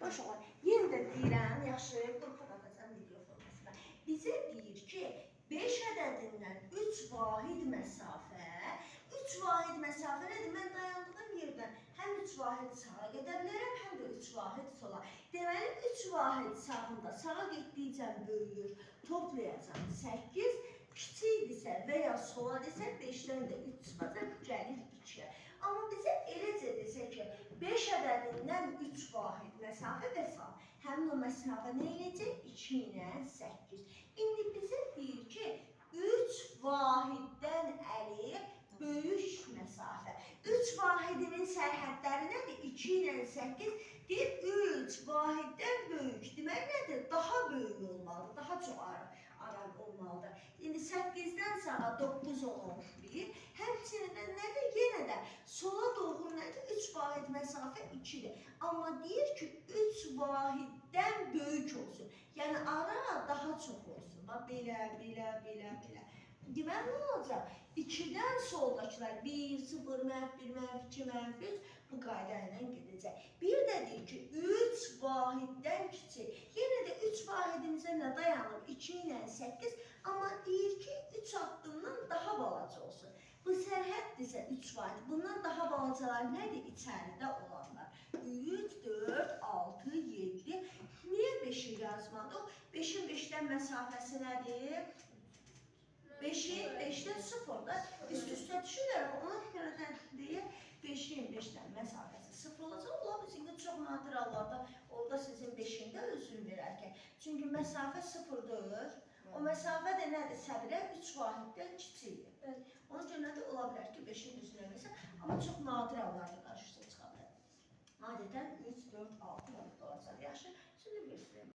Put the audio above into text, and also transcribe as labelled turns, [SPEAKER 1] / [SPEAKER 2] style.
[SPEAKER 1] Uşaqlar, yenə də deyirəm, yaxşı, qrupa qatacağam video formasında. Bizə deyir ki, 5 ədədindən 3 vahid məsafə, 3 vahid məsafə nədir? Mən dayandığım yerdən həm 3 vahid sağa gedə bilərəm, həm də 3 vahid sola. Deməli, 3 vahid sağında, sağa getdikcə böyüyür, toplayacağam 8, kiçikdirsə və ya sola desə 5-dən də 3 çıxacaq, gəlir 2-yə. Amma bizə eləcə desə ki, 5 ədədindən 3 vahid məsafə və sağ. Həmin o məsafə nə eləyəcək? 2 ilə 8. İndi bizə deyir ki, 3 vahiddən əli böyük məsafə. 3 vahidimin sərhədləri nədir? 2 ilə 8. Deyir 3 vahiddən böyük. Deməli nədir? Daha böyük olmalıdır, daha çox aran olmalıdır. İndi 8-dən sağa 9, 10, 11. Həmçinin də nədir? Yenə də sola doğru nədir? 3 vahid məsafə 2-dir. Amma deyir ki, 3 vahiddən böyük olsun. Yəni ara daha çox olsun. Bax, belə, belə, belə, belə. Deməli, nə olacaq? 2-dən soldakılar 1, 0, -1, -2, -3 bu qayda ilə gedəcək. Bir də deyir ki, 3 vahiddən kiçik. Yenə də 3 vahidimizə nə dayanır? 2 ilə 8. Amma deyir ki, 3 addımdan daha balaca olsun. Bu sərhəddirsə 3 vahid. Bundan daha balacalar nədir? İçəridə olanlar. 3, 4, 6, 7. Niyə 5-i yazmadıq? 5-in 5-dən məsafəsi nədir? 5-in 5-dən 0-da üst-üstə düşürlər. Ona görə də deyir 5-in 5-dən məsafəsi 0 olacaq. Ola bilsin ki, çox nadir hallarda orada sizin 5-in də özünü verərkən. Çünki məsafə 0-dır. O məsafə də nədir? Səbirə 3 vahiddən kiçikdir.
[SPEAKER 2] Evet.
[SPEAKER 1] Ona görə də ola bilər ki, 5-in düzünü verməsə, amma çox nadir hallarda qarşınıza çıxa bilər. Adətən 3, 4, 6.